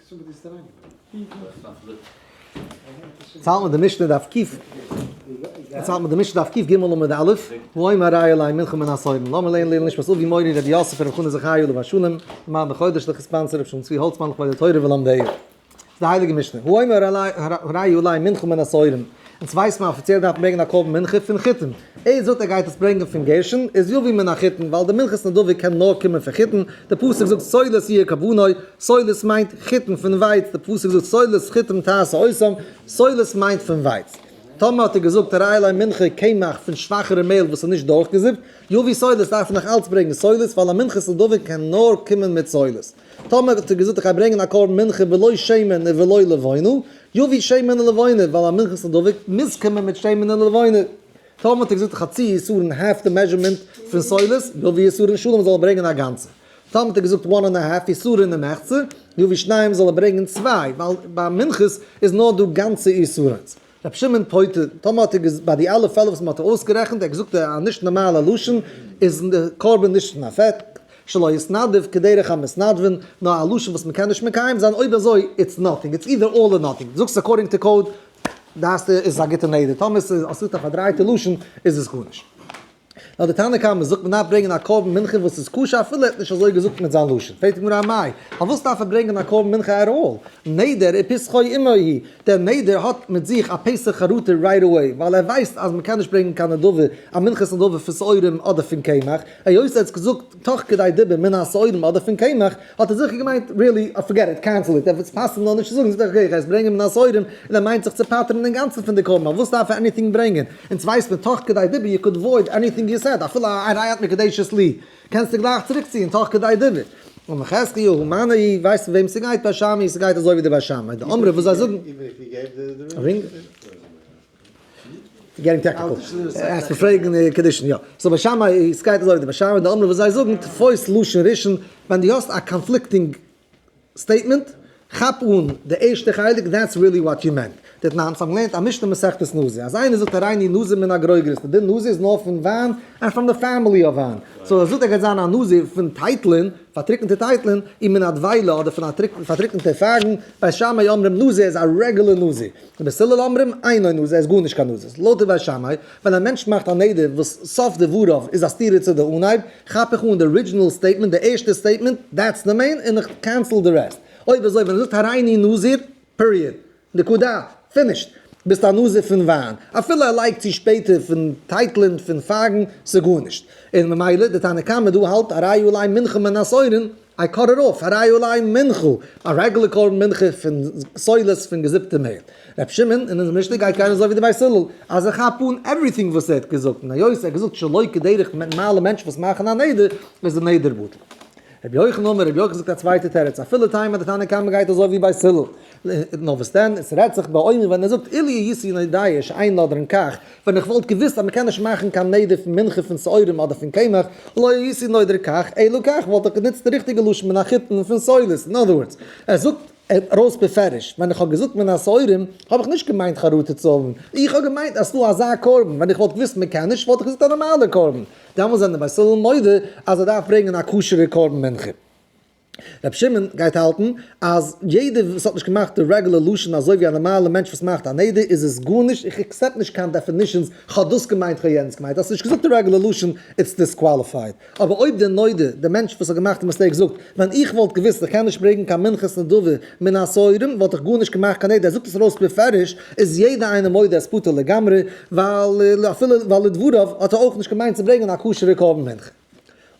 צאלט מען די משנה דף ק, צאלט מען די משנה דף ק ג עמוד א', ואומר הרי עלי מנחה מן השעורים, לאמיר לערנען לעילוי נשמת אבי מורי רבי יוסף רבי חנא זכרי' עליו השלום, למען בחודש לך sponsor רבי שלום צבי האלצמאן לכבוד התורה ולומדיה. די הייליגע משנה, האומר הרי עלי מנחה מן השעורים, אונז ווייסט מען אפיציעל דארף מען ברענגען א קרבן מנחה פון חיטים, ער זאגט ער גייט עס ברענגען פון גרשון, איז יביא מן החיטין, ווייל די מנחת נדבה קען נאר קומען פון חיטין, די פסוק זאגט סולת יהיה קרבנו, סולת מיינט חיטין פון ווייץ, די פסוק זאגט סולת חיטים תעשה אותם, סולת מיינט פון ווייץ. טאמער האט ער געזאגט הרי עלי מנחה קמח פון שוואכערע מעהל וואס איז נישט דורכגעזיפט, יביא סולת דארף ער נאך אלץ ברענגען סולת, ווייל א מנחת נדבה קען נאר קומען מיט סולת. טאמער האט ער געזאגט איך גיי ברענגען א קרבן מנחה בלא שמן ובלא לבונה, יביא שמן ולבונה, ווייל א מנחת נדבה מוז קומען מיט שמן און לבונה. טאמער האט ער געזאגט חצי עשרון half the measurement פון סולת, יביא עשרון שלם זאל ער ברענגען א גאנצע. טאמער האט ער געזאגט one and a half עשרון ומחצה, יביא שניים זאל ער ברענגען צוויי, ווייל ביי מנחות איז נאר דא גאנצע עשרון'ס. רבי שמעון פוטר, טאמער האט ער געז ביי די אלע פעלער וואס מען האט אויסגערעכנט, ער האט געזאגט א נישט נארמאלע לשון, איז די קרבן נישט אין אפעקט, שלא יתנדב כדרך המתנדבין, נאר א לשון וואס מען קען נישט מקיים זיין, אויב אזוי it's nothing, it's either all or nothing, דו זאגסט according to code, דאס איז א גוטע נדר, טאמער עס איז געזאגט א פארדרייטע לשון איז עס גארנישט. נאר די תנא קמא זאגט מען דארף ברענגען א קרבן מנחה וואס איז כשר אפילו ער האט נישט אזוי געזאגט מיט זיין לשון, פרעגט די גמרא אמאי, פארוואס דארף ער ברענגען א קרבן מנחה at all? נדר ופתחו עמו הוא, דער נדר האט מיט זיך א פתח חרטה right away, ווייל ער ווייסט אז מען קען נישט ברענגען קיין נדבה, א מנחת נדבה פון שעורים אדער פון קמח, היות ער האט עס געזאגט תוך כדי דיבור מן השעורים אדער פון קמח, האט ער זיכער געמיינט really forget it, cancel it, עס פאסט אים נאר נישט צו זאגן, זאגט ער okay איך גיי עס ברענגען מן השעורים, און ער מיינט זיך צו פטר'ן אינגאנצן פון די קרבן, פארוואס דארף ער anything ברענגען? אונז ווייסט מען תוך כדי דיבור you could void anything you said, אפילו הרי את מקודשת לי, קענסטו גלייך צוריקציען תוך כדי דיבור. און חזקיהו מני, ווייסט פון וועם ס'גייט בית שמאי, ס'גייט אזוי ווי די בית שמאי, די אמרי וואס זיי זאגן. Getting technical. עס פרעגן קדישין, יא. So בית שמאי, ס'גייט אזוי ווי די בית שמאי, די אמרי וואס זיי זאגן, תפוס לשון ראשון, ווען דו האסט א conflicting statement, כאפ אן די ערשטע חלק, that's really what you meant. דתנן, אונז האבן געלערנט א משנה מסכת נזיר, אז איינער זאגט הריני נזיר מן הגרוגרות, די דין נזיר איז נאר פון וויין and from the family of וויין. So ער זאגט ער גייט זיין א נזיר פון טייטלען, פארטריקענטע טייטלען, און מן הדבילה אדער פון א פארטריקענטע פייגן, בית שמאי אומרים נזיר איז א regular נזיר, בית הלל אומרים אינו נזיר ער איז גארנישט קיין נזיר. לויט די בית שמאי, ווען א מענטש מאכט א נדר וואס סוף דבריו איז א סתירה צו די אנהייב, כאפ איך אן די original statement, די ערשטע statement, that's the main, און איך cancel די rest. אויב אזוי ווען ער זאגט הריני נזיר, period. נקודה. Finished. ביסט א נזיר פון וויין. אפילו ער לייגט צו שפעטער פון טייטלען פון פייגן, ס'גארנישט. און ממילא די תנא קמא דא האלט הרי עלי מנחה מן השעורין, I cut it off, הרי עלי מנחה, א regular קרבן מנחה פון סולת פון געזיפטע מעהל. ר' שמעון אין אונזער משנה גייט גיין אזוי ווי די בית הלל, אז איך כאפ אן everything וואס ער האט געזאגט, און היות ער האט געזאגט שלא כדרך נארמאלע מענטשן וואס מאכן א נדר, איז די נדר בטל. רבי יוחנן אמר, רבי יוחנן זאגט א צווייטע תירוץ, אפילו תימא די תנא קמא גייט אזוי ווי בית הלל, נאר וואס דען, עס רעדט זיך באומר ווען ער זאגט אילו הייתי יודע שאין נודרין כך, ווען איך וואלט געוואוסט אז מען קען נישט מאכן קיין נדר פון מנחה פון שעורים אדער פון קמח, לא הייתי נודר כך, אלא כך, וואלט איך גענוצט די ריכטיגע לשון מן החיטין פון סולת, in other words, ער זאגט ארויס בפירוש, ווען איך האב געזאגט מן השעורים, האב איך נישט געמיינט חרטה צו האבן, איך האב געמיינט אז ס'דא אזא קרבן, ווען איך וואלט געוואוסט מען קען נישט, וואלט איך געזאגט א נארמאלע קרבן, דעמאלס זענען די בית הלל מודה אז ער דארף ברענגען א כשר'ע קרבן מנחה. רבי שמעון גייט האלטן אז יעדער וואס האט נישט געמאכט די regular לשון אזוי ווי א נארמאלע מענטש וואס מאכט א נדר איז עס גארנישט, איך accept נישט קיין definitions, כ'האב דאס געמיינט כ'האב יענץ געמיינט, האסט נישט געזאגט די regular לשון it's disqualified. אבער אויב דער נודר, דער מענטש וואס האט געמאכט די mistake זאגט, ווען איך וואלט געוואוסט איך קען נישט ברענגן קיין מנחת נדבה מן השעורים וואלט איך גארנישט געמאכט קיין נדר, ער זאגט עס ארויס בפירוש, איז יעדער איינער מודה אז פטור לגמרי, ווייל אפילו ווייל לדבריו האט ער אויך נישט געמיינט צו ברענגען א כשר'ע קרבן מנחה.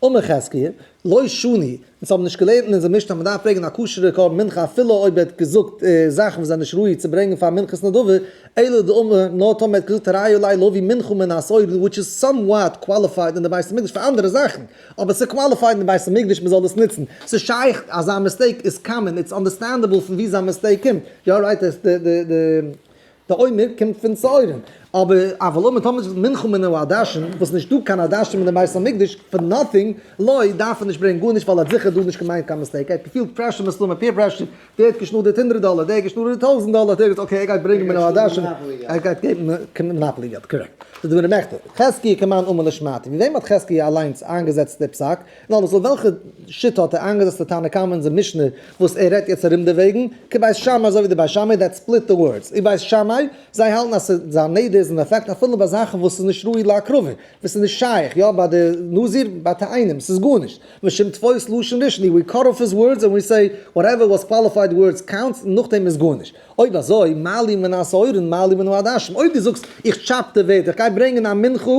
אמר חזקיה, לא שנו, אונז האבן נישט געלערנט אין אונזער משנה אז מען דארף ברענגען א כשר'ע קרבן מנחה אפילו אויב ער האט געזאגט זאכן וואס זענען נישט ראוי צו ברענגען פאר מנחת נדבה, אלא דאמר, נאר טאמער ער האט געזאגט הרי עלי להביא מנחה מן השעורים which is somewhat qualified אין די בית המקדש פאר אנדערע זאכן, אבער ס'איז qualified אין די בית המקדש מען זאל דאס נוצן, ס'איז שייך אזא mistake איז common, it's understandable פון ווי זיין mistake קומט, יא right די די עומר קומט פון שעורים. אבער אבל אמר טאמער זאגט מנחה מן העדשים, וואס נישט דא קיין עדשים אין די בית המקדש, for nothing, לא, דארף ער נישט ברענגען גארנישט ווייל ער האט זיכער דא נישט געמיינט קיין mistake, ער האט געפילט pressure מסתמא, peer pressure, דער האט געשנאדערט הונדרעט דאלער, דער האט געשנאדערט טויזנט דאלער, דער האט געזאגט okay ער גייט ברענגען מן העדשים, ער גייט געבן monopoly געלט, correct. זאגט די גמרא מכדי, חזקיה כמאן אמר לשמעתיה, ווי וועם האט חזקיה אליינס איינגעזעצט די פסק? נאר לויט וועלכע שיטה האט ער איינגעזעצט די תנא קמא אין זיין משנה וואס ער רעדט יעצט ארום דערוועגן? כבית שמאי אזוי ווי די בית שמאי that split the words, ובית שמאי, זיי האלטן אז זיין נדר איז אין אפעקט אפילו ביי זאכן וואס איז נישט ראוי להקרבה, וואס איז נישט שייך, יא ביי די נזיר, ביי תאנים, ס'איז גארנישט, משום תפוס לשון ראשון, we cut off his words and we say whatever was qualified words counts, און נאכדעם איז גארנישט. אויב אזוי, מה לי מן השעורין מה לי מן העדשים, אויב דו זאגסט איך chop די ווערטער, איך גיי ברענגען א מנחה,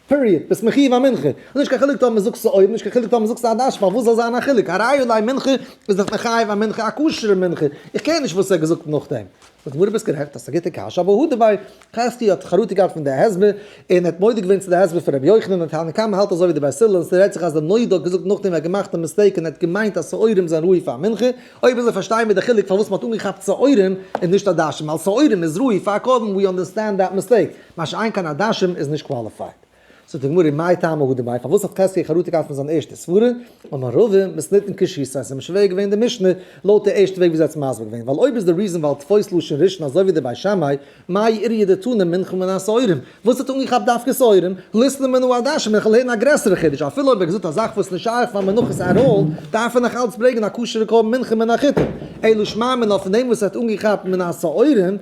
period, ביסט מחיוב א מנחה, און נישט קיין חילוק טאמער זאגסט שעורים, נישט קיין חילוק טאמער זאגסט עדשים, פארוואס זאל זיין א חילוק, הרי עלי מנחה איז דאך מחייב א מנחה א כשר'ע מנחה, איך קער נישט וואס ער האט געזאגט נאכדעם. זאגט גמרא ביסט גערעכט, האסט א גוטע קשיא, אבער הא דבי חזקיה האט חרטה געהאט פון די הסבר, און האט מודה געווען צו די הסבר פון רבי יוחנן, און תנא קמא האלט אזוי ווי די בית הלל, און ס'רעדט זיך אז די נודע האט געזאגט נאכדעם ער האט געמאכט א mistake און ער האט געמיינט אז שעורים זענען ראוי פאר מנחה, אויב אזוי פארשטייען מיר די חילוק פארוואס מ'האט אנגעכאפט שעורים און נישט עדשים, ווייל שעורים איז ראוי פאר א קרבן, we understand that mistake. מה שאין כן עדשים איז נישט qualified. זאגט די גמרא מאי טעמא הא דמאי פארוואס האט חזקיה חרטה געהאט פון זיין ערשטע סברה, אמר רבא מתניתין קשיתיה ס'איז אים שווער געווען די משנה לויט די ערשטע וועג ווי זי האט עס מסביר געווען ווייל אויב איז די reason ווייל תפוס לשון ראשון אזוי ווי די בית שמאי מאי איריא דתנא מנחה מן השעורים וואס האט אנגעכאפט דווקא שעורים ליתני מן העדשים איך וועל הערן א גרעסערע חידוש אפילו אויב ער האט געזאגט א זאך וואס איז נישט שייך פאר מנחות at all דארף ער נאך אלץ ברענגען א כשר'ע קרבן מנחה מן החיטים אלא שמע מינה פון דעם וואס ער האט אנגעכאפט מן השעורים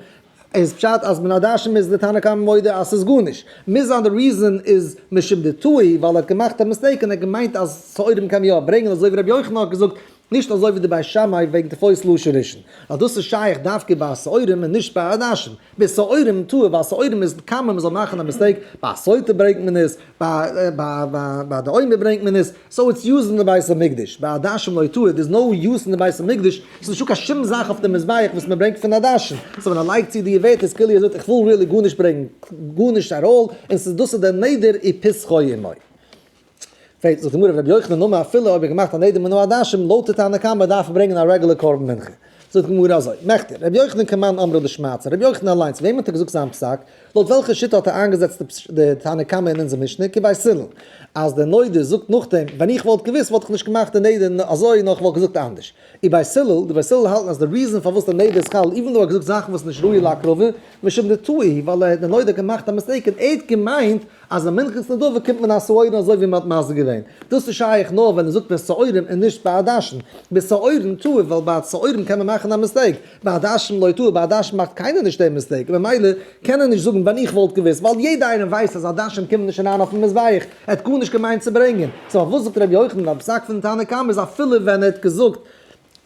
איז פשט אז מן העדשים איז די תנא קמא מודה אז ס'איז גארנישט. מוז זיין די reason איז משום דטעי ווייל ער האט געמאכט א mistake און ער האט געמיינט אז שעורים קען מען יא ברענגען אזוי ווי רבי יוחנן האט געזאגט נישט אזוי ווי די בית שמאי וועגן תפוס לשון ראשון. ווייל דאס איז שייך דווקא ביי שעורים און נישט ביי עדשים. ביי שעורים טעה ווייל שעורים איז common מ'זאל מאכן א mistake, ביי סוטה ברענגט מען עס, ביי די עומר ברענגט מען עס, so it's used אין די בית המקדש, ביי עדשים לא טעה, there is no use אין די בית המקדש, ס'איז נישטא קיין שום זאך אויף די מזבח וואס מען ברענגט פון עדשים, so ווען ער לייגט צו די ווערטער איז כאילו ער זאגט איך וויל really גארנישט ברענגן, גארנישט at all, און ס'איז דאס איז דער נדר ופסחו עמו. פרעגט זיך די גמרא רבי יוחנן אמר אפילו אויב ער האט געמאכט א נדר מן העדשים לויט די תנא קמא דארף ער ברענגען א רעגולער קרבן מנחה. זאגט די גמרא אזוי, מכדי, רבי יוחנן כמאן אמרה לשמעתיה, רבי יוחנן אליינס וועם האט ער געזאגט זיין פסק? לויט וועלכע שיטה האט ער איינגעזעצט די תנא קמא אין אונזער משנה, כבית הלל, אז דער נודר זאגט נאכדעם, ווען איך וואלט געוואוסט וואלט איך נישט געמאכט די נדר אזוי נאר איך וואלט געזאגט אנדערש. ובית הלל, די בית הלל האלטן אז די reason פארוואס די נדר איז חל even though ער האט געזאגט זאכן וואס איז נישט ראוי להקרבה, משום דטעי, ווייל ער, די נודר האט געמאכט א mistake און ער האט געמיינט אז א מנחת נדבה קומט מן השעורים אזוי ווי מען האט מסביר געווען. דאס איז שייך נאר ווען ער זאגט בשעורים און נישט בעדשים. בשעורים טעה ווייל ביי שעורים קען מען מאכן א mistake. ביי עדשים לא טעה, ביי עדשים מאכט קיינער נישט דעם mistake, ממילא קען ער נישט זאגן ווען איך וואלט געוואוסט, ווייל יעדער איינער ווייסט אז עדשים קומען נישט אריין אויפן מזבח, ער האט גארנישט געמיינט צו ברענגען, so פארוואס זאגט רבי יוחנן אז פסק פון תנא קמא איז אפילו ווען ער האט געזאגט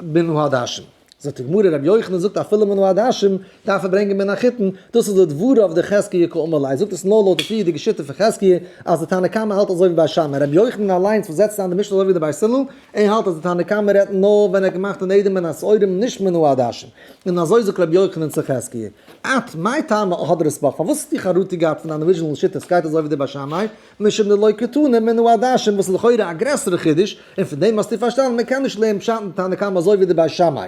מן העדשים? זאגט די גמרא רבי יוחנן זאגט אפילו מן העדשים דארף ער ברענגען מן החיטין, דאס איז לדבריו דחזקיה קאמר ליה, זאגט עס נאר לויט די פריערדיגע שיטה פון חזקיה אז די תנא קמא האלט אזוי ווי בית שמאי, רבי יוחנן אליינס וואס זעצט איין די משנה אזוי ווי די בית הלל, ער האלט אז די תנא קמא רעדט נאר ווען ער האט געמאכט א נדר מן השעורים נישט מן העדשים, און אזוי זאגט רבי יוחנן צו חזקיה, את מאי טעמא הדרת בך, פארוואס האסטו חרטה געהאט פון דיין original שיטה סגייט אזוי ווי די בית שמאי, משום דלא קתני מן העדשים וואס איז לכאורה א גרעסערע חידוש, און פון דעם האסטו פארשטאנען מען קען נישט לערנען פשט אין תנא קמא אזוי ווי די בית שמאי.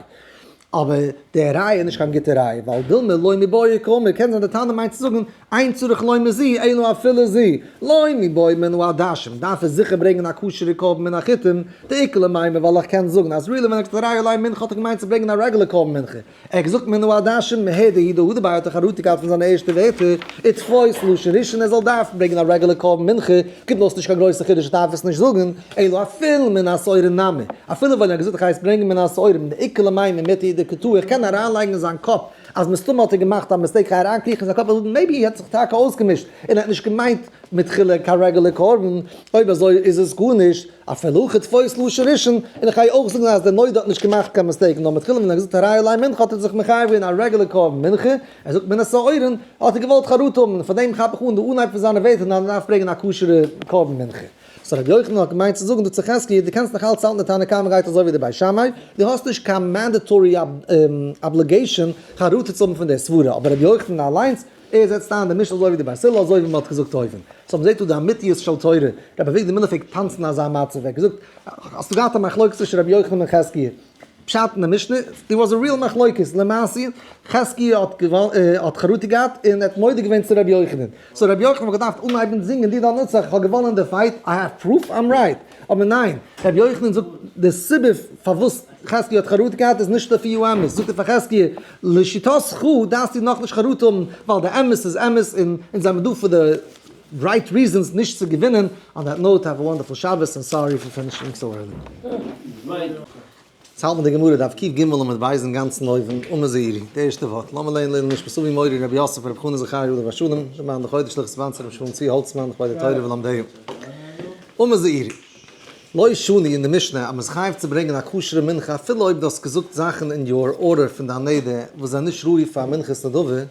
אבער די ראיה איז נישט קיין גוטע ראיה, ווייל דילמא לא מיבעיא קאמר, קען זיין די תנא מיינט צו זאגן אין צריך לומר זו אלא אפילו זו, לא מיבעיא מן העדשים, דארף ער זיכער ברענגען א כשר'ע קרבן מן החיטים, דאיכא למימר ווייל איך קען זאגן אז really ווען איך זאג הרי עלי מנחה האט ער געמיינט צו ברענגען א רעגולער קרבן מנחה, ער האט געזאגט מן העדשים מהדר הוא דהדר ביה האט ער חרטה געהאט פון זיינע ערשטע ווערטער, ותפוס לשון ראשון ער זאל דארפן ברענגען א רעגולער קרבן מנחה, קומט אויס נישט קיין גרויסע חידוש איך דארף עס נישט זאגן, אלא אפילו מן השעורים נמי, אפילו ווען ער האט געזאגט איך הייס ברענגען מן השעורים דאיכא למימר מטעיא דקא טעי איך קען אריינלייגן אין זיין קאפ אז מסתמא האט ער געמאכט א mistake איך אריינקריכן אין זיין קאפ און זאגן maybe ער האט זיך טאקע אויסגעמישט און ער האט נישט געמיינט מתחילה קיין רעגולער קרבן, אויב אזוי איז עס גארנישט, אפילו הכי תפוס לשון ראשון, און איך גיי אויך זאגן אז דער נודע האט נישט געמאכט קיין mistake נאר מתחילה ווען ער האט געזאגט הרי עלי מנחה האט ער זיך מחייב געווען א רעגולער קרבן מנחה, ער זאגט מן השעורים האט ער געוואלט חרטה האבן און פאר דעם כאפ איך אן די אנהייב פון זיינע ווערטער אז מען דארף ברענגען א כשר'ע קרבן מנחה. so רבי יוחנן האט געמיינט צו זאגן דא צו חזקיה, דו קענסט נאך אלץ האלטן די תנא קמא גייט אזוי ווי די בית שמאי, דו האסט נישט קיין mandatory obligation חרטה צו האבן פון די סברה, אבער רבי יוחנן אליינס, ער זעצט איין די משנה אזוי ווי די בית הלל אזוי ווי מען האט געזאגט אויבן. so מ'זעט דא די אמיתיות של תורה, רבי אביגדור מילער פלעגט טאנצן אין אזא מצב, ער האט געזאגט, האסטו געהאט א מחלוקת צווישן רבי יוחנן און חזקיה? פשט אין די משנה, there was a real מחלוקת, למעשה חזקיה האט האט חרטה געהאט און ער האט מודה געווען צו רבי יוחנן, so רבי יוחנן וואלט געדארפט אנהייבן זינגען דידן נצח, איך האב געוואנען די fight, I have proof I'm right, אבער ניין, רבי יוחנן זאגט די סיבה פארוואס חזקיה האט חרטה געהאט איז נישט לפי האמת, זאגט ער פאר חזקיה, לשיטתך דארפסטו נאכנישט חרטה האבן ווייל די אמת איז אמת און אונז זעמיר דא פאר די right reasons נישט צו געווינען, on that note have a wonderful שבת און sorry for finishing so early. יעצט האלט מען די גמרא דף קג עמוד ב' אינגאנצן אויבן, אמר זעירי, די ערשטע ווארט, לאמיר לערנען לעילוי נשמת אבי מורי רבי יוסף רבי חנא זכריה עליו השלום, למען די חודש לכ' סיוון צו רבי שלום צבי האלצמאן לכבוד התורה ולומדיה. אמר זעירי, לא שנו אין די משנה אז מ'איז חייב צו ברענגען א כשר'ע מנחה אפילו אויב דו האסט געזאגט זאכן אין your order פון דיין נדר וואס זענען נישט ראוי פאר מנחת נדבה,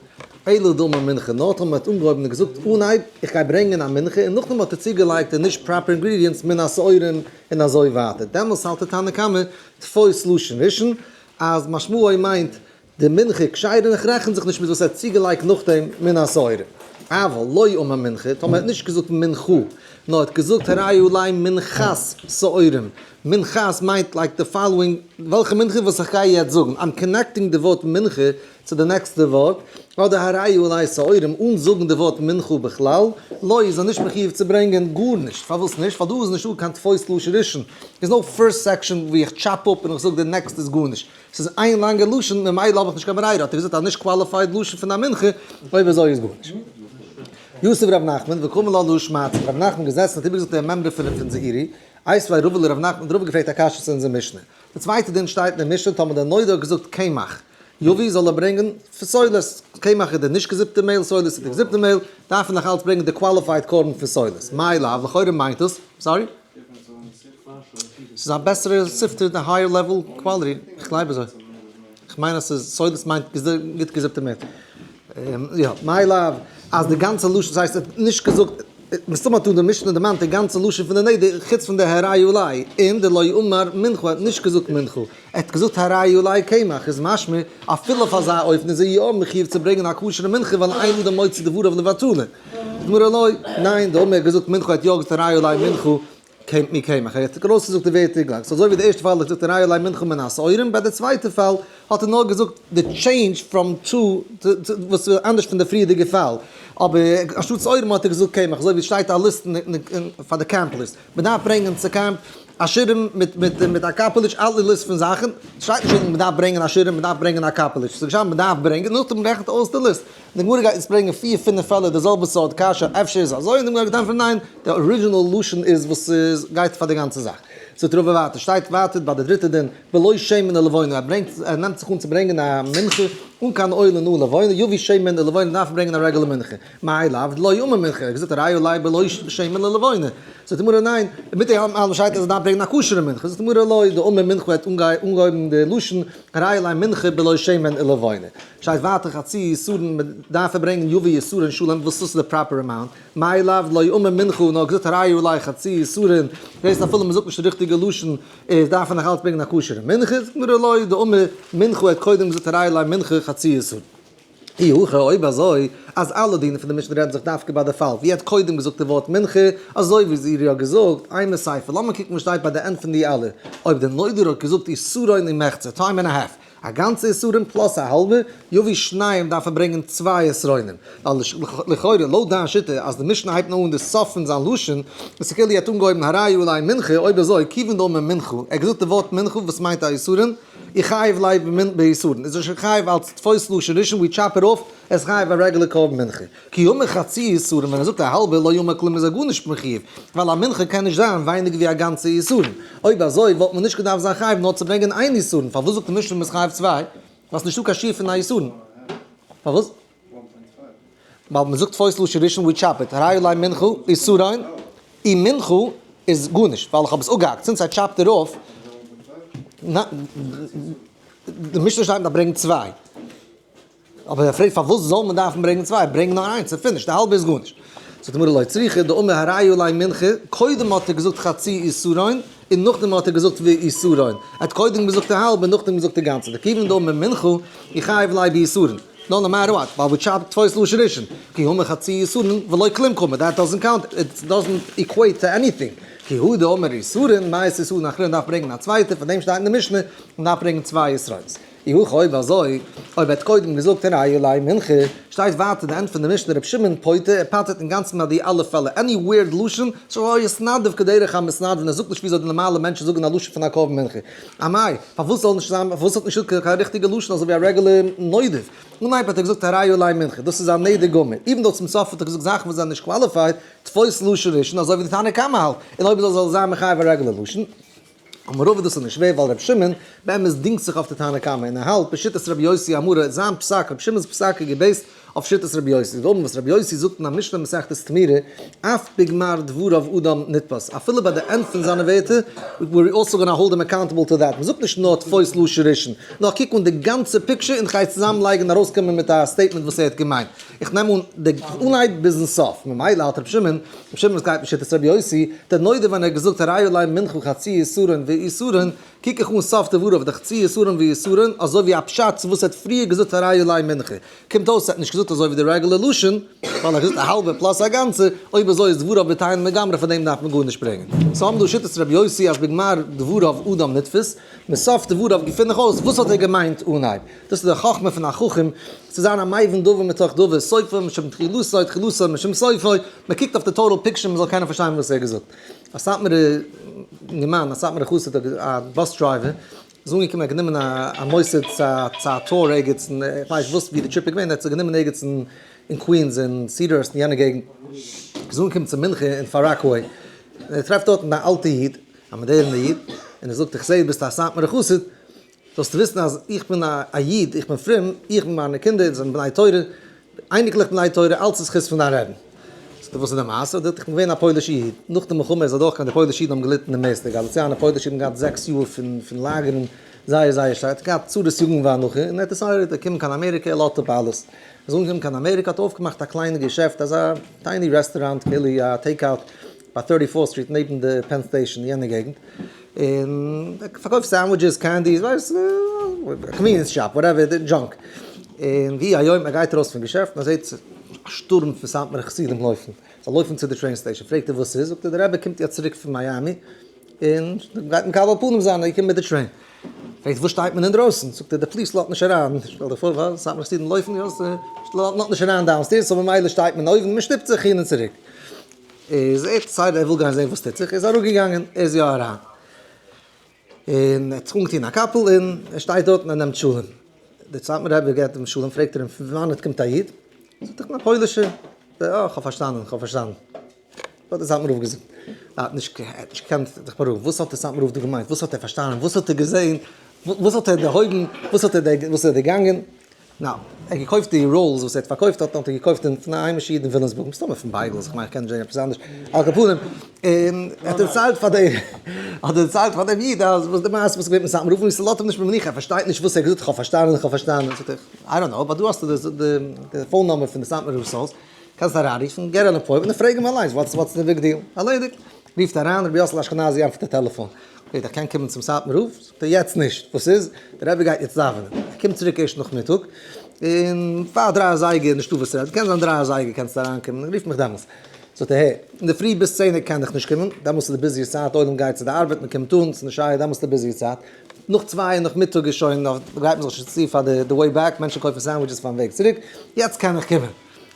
אלא דאמר מנחה, נאר טאמער מ'האט אנגעהויבן און געזאגט אנהייב איך גיי ברענגען א מנחה און נאכדעם האט ער צוגעלייגט די נישט proper ingredients מן השעורים און אזוי ווייטער, דעמאלס האלט די תנא קמא תפוס לשון ראשון אז משמעו מיינט די מנחה כשרה און איך רעכן זיך נישט מיט וואס ער האט צוגעלייגט נאכדעם מן השעורים. אבל לא אמר מנחה, טאמער ער האט נישט געזאגט מנחה, נאר ער האט געזאגט הרי עלי מנחת שעורים, מנחת מיינט like the following, וועלכע מנחה וואס איך גיי יעצט זאגן, I'm connecting די ווארט מנחה צו די נעקסטע ווארט, אדער הרי עלי שעורים אן זאגן די ווארט מנחה בכלל, לא איז ער נישט מחיוב צו ברענגען גארנישט, פארוואס נישט? ווייל דא איז נישטא קיין תפוס לשון ראשון, איז no first section ווי איך chop אפ און איך זאג די next איז גארנישט, ס'איז איין לאנגע לשון ממילא האב איך נישט קיין ברירה, האט ער געזאגט א נישט qualified לשון פון א מנחה, אויב אזוי איז גארנישט. יתיב ר' נחמן וקאמר לה להא שמעתא, ר' נחמן געזעסן האט איבערגעזאגט די מימרא פון זעירי, איתיביה רבא לר' נחמן האט רבא געפרעגט א קשיא צו אונזער משנה. די צווייטע דין שטייט אין די משנה טאמער דער נודר האט געזאגט קמח יביא זאל ער ברענגען פון סולת, קמח איז די נישט געזיפטע מעהל סולת איז די געזיפטע מעהל, דארף מען נאך אלץ ברענגען די qualified קרבן פון סולת, מאי לאו, לכאורה מיינט עס, sorry? ס'איז א בעסערע סיפטער די higher level quality, איך גלייב אזוי, איך מיין אז ס'איז סולת מיינט גוט געזיפטע מעהל. יא, מאי לאו, אז די גאנצע לשון, ס'הייסט ער האט נישט געזאגט, מסתמא האט דא די משנה דערמאנט די גאנצע לשון פון די נדר, חוץ פון די הרי עלי, און די לא אמר מנחה, ער האט נישט געזאגט מנחה, ער האט געזאגט הרי עלי קמח, איז משמע אפילו אויף אזא אופן איז ער יא מחיוב צו ברענגען א כשר'ע מנחה ווייל אין אדם מוציא דבריו לבטלה. גמרא לא, ניין, דאמר ער האט געזאגט מנחה ער האט יא געזאגט הרי עלי מנחה, קומט מיר קמח, ער האט ארויסגעזאגט די ווערטער גלייך, ס'איז אזוי ווי די ערשטע פאל האט געזאגט הרי עלי מנחה מן השעורים, ביי די צווייטע פאל האט ער נאר געזאגט די change from to וואס איז אנדערש פון די פריערדיגע פאל, אבער אנשטאט שעורים האט ער געזאגט קמח, אזוי ווי שטייט א list פאר די camp list, מען דארף ברענגען צו קעמפ א שירעם מיט א קאפעליטש, אלע list פון זאכן, שטייט נישט מען דארף ברענגען א שירעם, מען דארף ברענגען א קאפעליטש, ס'איז געשטאנען מען דארף ברענגען, נאכדעם רעכנט אויס די list. די גמרא גייט אונז ברענגען פיר פינף פעלער די זעלבע סארט קשיא, אפשר איז אזוי, און די גמרא גייט ענטפערן ניין, די original לשון איז וואס איז גייט פאר די גאנצע זאך. זאגט רבא ווייטער, שטייט ווייטער ביי די דריטע דין, בלא שמן ולבונה, ער ברענגט, ער נעמט זיך אן צו ברענגען א מנחה אן קיין אויל און אן לבונה, יביא שמן ולבונה דארף ער ברענגען א רעגולער מנחה, מאי לאו דלא אמר מנחה, ער האט געזאגט הרי עלי בלא שמן ולבונה, זאגט די גמרא ניין, מיט די אלעם שטייט אז ער דארף ברענגען א כשר'ע מנחה, זאגט די גמרא לא, דאמר מנחה ער האט אנגעהויבן די לשון הרי עלי מנחה בלא שמן ולבונה. שטייט ווייטער חצי עישורין מען דארף ער ברענגען יביא עישורין שלם וואס דאס איז די proper amount, מאי לאו דלא אמר מנחה נאר געזאגט הרי עלי חצי עישורין, דאס אפילו מען זאגט נישט די ריכטיגע לשון איז דארף מען נאך אלץ ברענגען א כשר'ע מנחה, זאגט גמרא לא דאמר מנחה ער האט קודם געזאגט הרי עלי מנחה חצי עישורין. אי הכי אויב אזוי אז אלע דינים פון די משנה רעדן זיך דווקא ביי די פאל ווי ער האט קודם געזאגט די ווארט מנחה אזוי ווי זעירי האט געזאגט אימא סיפא לאמיר קוקן וואס שטייט ביי די end פון די אלע אויב די נודר האט געזאגט עישורין ומחצה time and a half א גאנצע עשרון plus א האלבע, יביא שניים דארף ער ברענגען צוויי עשרונים, ווייל לכאורה לויט דיין שיטה אז די משנה הייבט נאר אן די סוף פון זיין לשון, איז כאילו ער האט אנגעהויבן הרי עלי מנחה, אויב אזוי כיוון דאמר מנחה, ער האט געזאגט די ווארט מנחה וואס מיינט א עשרון, איחייב ליה בעשרון, איז ער שוין חייב אלץ תפוס לשון ראשון, we chop it off, ער איז חייב א רעגולער קרבן מנחה. כי אמר חצי עשרון ווען ער זאגט א האלבע לא אמר כלום איז ער גארנישט מחיוב, ווייל א מנחה קען נישט זיין ווייניגער ווי א גאנצע עשרון. אויב אזוי וואלט מען נישט געדארפט זיין חייב נאר צו ברענגען איין עשרון, פארוואס זאגט די משנה מ'איז חייב צוויי? ווייל ס'נישטא קיין שיעור פון א עשרון. פארוואס? ווייל מ'זאגט תפוס לשון ראשון we chop it, הרי עלי מנחה עשרון, און מנחה איז גארנישט ווייל איך האב עס אפגעהאקט, since I chopped it off, די משנה שטייט מ'דארף ברענגען צוויי. אבער ער פרעגט פארוואס זאל מען דארפן ברענגען צוויי, ברענג נאר איינס און finish, די האלבע איז גארנישט. זאגט די גמרא לא צריכא דאמר הרי עלי מנחה, קודם האט ער געזאגט חצי עשרון און נאכדעם האט ער געזאגט ועשרון, ער האט קודם געזאגט די האלבע און נאכדעם געזאגט די גאנצע, דכיוון דאמר מנחה איחייב ליה בעשרון, no no matter what, ווייל we chop תפוס לשון ראשון, כי אמר חצי עשרון ולא כלום קאמר, that doesn't count, it doesn't equate to anything. כי הא דאמר יתרון, מאי יתרון אחרינא דארף ברענגען א צווייטע, פאר דעם שטייט אין די משנה, מען דארף ברענגען צוויי יתרונות. אי הכי אויב אזוי, אויב ער האט קודם געזאגט הרי עלי מנחה, שטייט ווייטער די end פון די משנה רבי שמעון פוטר, ער פטר'ט אינגאנצן ביי די אלע פעלער, any weird לשון, שלא יתנדב כדרך המתנדבין, ער זאגט נישט וויאזוי די נארמאלע מענטשן זאגן א לשון פון א קרבן מנחה. אמאי, פארוואס זאל נישט זיין, פארוואס האט נישט קיין ריכטיגע לשון אזוי ווי א רעגולער נודב? אנהייב האט ער געזאגט הרי עלי מנחה, דאס איז א נדר גמור, even though צום סוף האט ער געזאגט זאכן וואס זענען נישט qualified, תפוס לשון ראשון אזוי ווי די תנא קמא האלט, און אויב זאל זאל זיין מחייב א רעגולער לשון. אמר רבא דאס איז נישט שווער ווייל ר' שמעון באמת דינגט זיך אויף די תנא קמא און ער האלט בשיטת רבי יוסי אמרה זיין פסק רבי שמעון'ס פסק איז גע base ט אויף שיטת רבי יוסי ווארום וואס רבי יוסי זאגט אין א משנה מסכת תמורה אף בגמר דבריו אדם נתפס אפילו ביי די end פון זיינע ווערטער we're also gonna hold him accountable to that מ'זאגט נישט נאר תפוס לשון ראשון נאר קוק אן די גאנצע picture און כ'גיי צוזאם לייגן און ארויסקומען מיט א statement וואס ער האט געמיינט. איך נעם אן די אנהייב ביזן סוף, ממילא האלט רבי שמעון, רבי שמעון וואס גייט בשיטת רבי יוסי, דער נודע ווען ער האט געזאגט הרי עלי מנחה חצי יתרון ויתרון, קוק איך אן סוף דבריו די חצי יתרון ויתרון, אזוי ווי א פשט צו וואס ער האט פריער געזאגט הרי עלי מנחה, קומט אויס ער האט נישט געזאגט אזוי ווי די רעגולער לשון, ווייל ער האט געזאגט א האלבע plus א גאנצע, אויב אזוי איז דבריו בטלים לגמרי פאר דעם דארף מען גארנישט ברענגען. so האבן דא שיטת רבי יוסי אז בגמר דבריו אדם נתפס, מסוף דבריו געפין איך אויס וואס האט ער געמיינט אנהייב. דאס איז די חכמה פון א חכם, צו זיין א מבין דבר מתוך דבר, סופו משום תחילתו, תחילתו משום סופו, מען קוקט אויף די total picture מען זאל קענען פארשטיין וואס ער האט געזאגט. א סאטמארע אינגערמאן, א סאטמארע חסיד, א bus driver, איז אנגעקומען, ער האט גענומען א מוסד צו א tour ערגעץ אין, איך ווייס נישט וואס ווי די trip איז געווען, ער האט זיך גענומען ערגעץ אין קווינס אין סידערהורסט אין יענע געגנט, איז אנגעקומען צו מנחה אין פאר ראקוועי, און ער טרעפט דארטן א אלטע איד, א מאדערנע איד, און ער זאגט איך זעה דו ביסט א סאטמארע חסיד, זאלסטו וויסן אז איך בין א איד, איך בין פרום, איך און מיינע קינדער זענען בני תורה, אייניקלעך בני תורה, אלץ איז זכות פון דיין רעבין. זאגט ער, וואס איז די מעשה? זאגט ער, איך בין געווען א פוילישע איד, נאך די מלחמה איז אדורך קיין די פוילישע אידן האבן געליטן די מערסטע, גאליציאנער פוילישע אידן געהאט זעקס יאר פון פון לאגערן, זייער זייער שטארק, האט געהאט צרות יגון ואנחה, און ער האט decided ער קומט קיין אמעריקע, ער לאזט אפ אלעס. ער איז אנגעקומען קיין אמעריקע, האט אויפגעמאכט א קליינע געשעפט, אזא tiny רעסטוראנט, כאילו א take out, ביי thirty fourth street נעבן די Penn Station יענע געגנט, און פארקויפט sandwiches, candies, ווייסט, convenience shop, whatever, די junk. און ויהי היום ער גייט ארויס פון געשעפט און ער זעט א שטורם פון סאטמארע חסידים לויפן, זיי לויפן צו די train station, פרעגט ער וואס איז, זאגט ער די רבי קומט יעצט צוריק פון מיאמי, און גייט מקבל פנים זיין, ער קומט מיט די train. פרעגט וואס שטייט מען אינדרויסן, זאגט ער די police לאזט נישט אריין, שטעל דיך פאר וואס סאטמארע חסידים לויפן, לאזט נישט אריין downstairs, so ממילא שטייט מען אויבן, מען שטופט זיך הין און צוריק. איז ער decided ער וויל גיין זען וואס טוט זיך, איז אראפגעגאנגען, ער איז יא אריין, און ער האט זיך אנגעטון א קאפל, און ער שטייט דארט און ער נעמט שלום, דער סאטמאר רבי געבט אים שלום, פרעגט ער אים פון וואנעט קומט א איד? זאגט ער איך בין א פוילישער, זאגט ער אה איך האב פארשטאנען, איך האב פארשטאנען, האט דער סאטמאר רב געזאגט, ער האט נישט געקענט זיך בארואיגן, וואס האט דער סאטמאר רב דא געמיינט, וואס האט ער פארשטאנען, וואס האט ער געזען, וואס האט ער דערהויבן, וואס האט ער וואס איז ער דערגאנגען, נאו, ער האט געקויפט די rolls וואס ער האט פארקויפט דארט האט ער געקויפט אין פון א היימישע איד אין וויליאמסבורג, מסתמא פון בייגעלס, איך מיין איך קען נישט זעהן עפעס אנדערש, על כל פנים, און ער האט דערציילט פאר די, האט דערציילט פאר דעם איד אז וואס די מעשה וואס איז געווען מיט סאטמאר רב, און ס'לאזט אים נישט במנוחה, ער פארשטייט נישט וואס ער האט געזאגט, איך האב פארשטאנען, איך האב פארשטאנען, זאגט ער, I don't know, but דא האסטו די די phone number פון די סאטמאר רב'ס הויז, קענסט אריינרופן, get an appointment און פרעג אים אליינס, what's what's the big deal, ערלעדיגט. רופט אריין, רבי יאסל אשכנזי ענטפערט די טעלעפאן. פרעגט איך קען קומען צום סאטמאר רב? זאגט ער יעצט נישט, וואס איז? דער רבי גייט יעצט דאווענען, ער קומט צוריק ערשט נאכמיטאג, און פאר דריי אזייגער נישטא וואס צו רעדן, קען זיין דריי אזייגער קענסטו אריינקומען, רוף מיך דעמאלס. זאגט ער הער, אינדערפרי ביז צענער קען איך נישט קומען, דעמאלס איז די busiest צייט, עולם גייט צו די ארבעט, מען קומט אן, ס'איז נישט שייך, דעמאלס איז די busiest צייט, נאך צוויי נאכמיטאג איז שוין, גרייט מען זיך שוין צו פאר די way back, מענטשן קויפן sandwiches פארן וועג צוריק, יעצט קען איך קומען.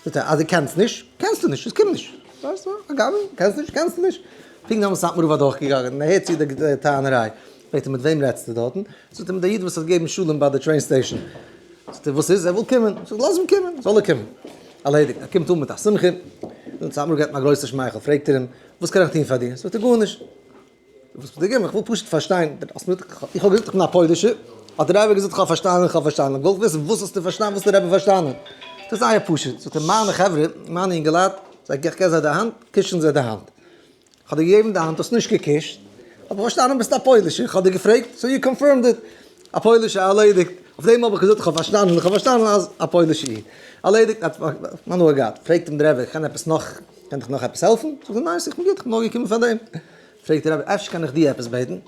זאגט ער, אז דו קענסט נישט, קענסטו נישט, איז קום נישט. ווייסט וואס, אגב, קענסט נישט, קענסטו נישט. פונקט דעמאלטס איז סאטמאר רב אדורכגעגאנגען און ער הערט צו די טענה'ריי. פרעגט ער, מיט וועם רעדסטו דארטן? זאגט ער, מיט דער איד וואס האט געגעבן שלום ביי די train station. זאגט ער, וואס איז? ער וויל קומען. זאגט ער, לאז אים קומען, זאל ער קומען. ערלעדיגט. ער קומט אן מיט א שמחה. און סאטמאר רב געבט אים א גרויסע שמייכל. פרעגט ער אים, וואס קען איך טון פאר דיר? זאגט ער, גארנישט. וואס ביסטו געקומען? איך וויל פשוט פארשטיין, איך האב געזאגט איך בין א פוילישער, האט דער רבי געזאגט איך האב פארשטאנען, איך האב פארשטאנען, איך וויל וויסן וואס האסטו פארשטאנען, וואס האט דער רבי פארשטאנען? דאס איז זייער פשוט, זאגט ער, מיינע חברה, מיינע אינגעלייט, זיי איך געב זיי די האנט, קושן זיי די האנט. איך האב דיר געגעבן די האנט, האסט נישט געקושט, האב איך פארשטאנען ביסט א פוילישער, איך האב דיר געפרעגט, so you confirmed it, א פוילישער, ערלעדיגט, אויף דעם האב איך געזאגט איך האב פארשטאנען, איך האב פארשטאנען אז א פוילישער איד, ערלעדיגט, האט הנאה געהאט, פרעגט אים דער רבי, איך קען עפעס נאך, קען דיך נאך עפעס העלפן? זאגט ער, ניין, איך בין גוט, איך בין נאר געקומען פאר דעם. פרעגט דער רבי, אפשר קען איך דיר עפעס בעטן?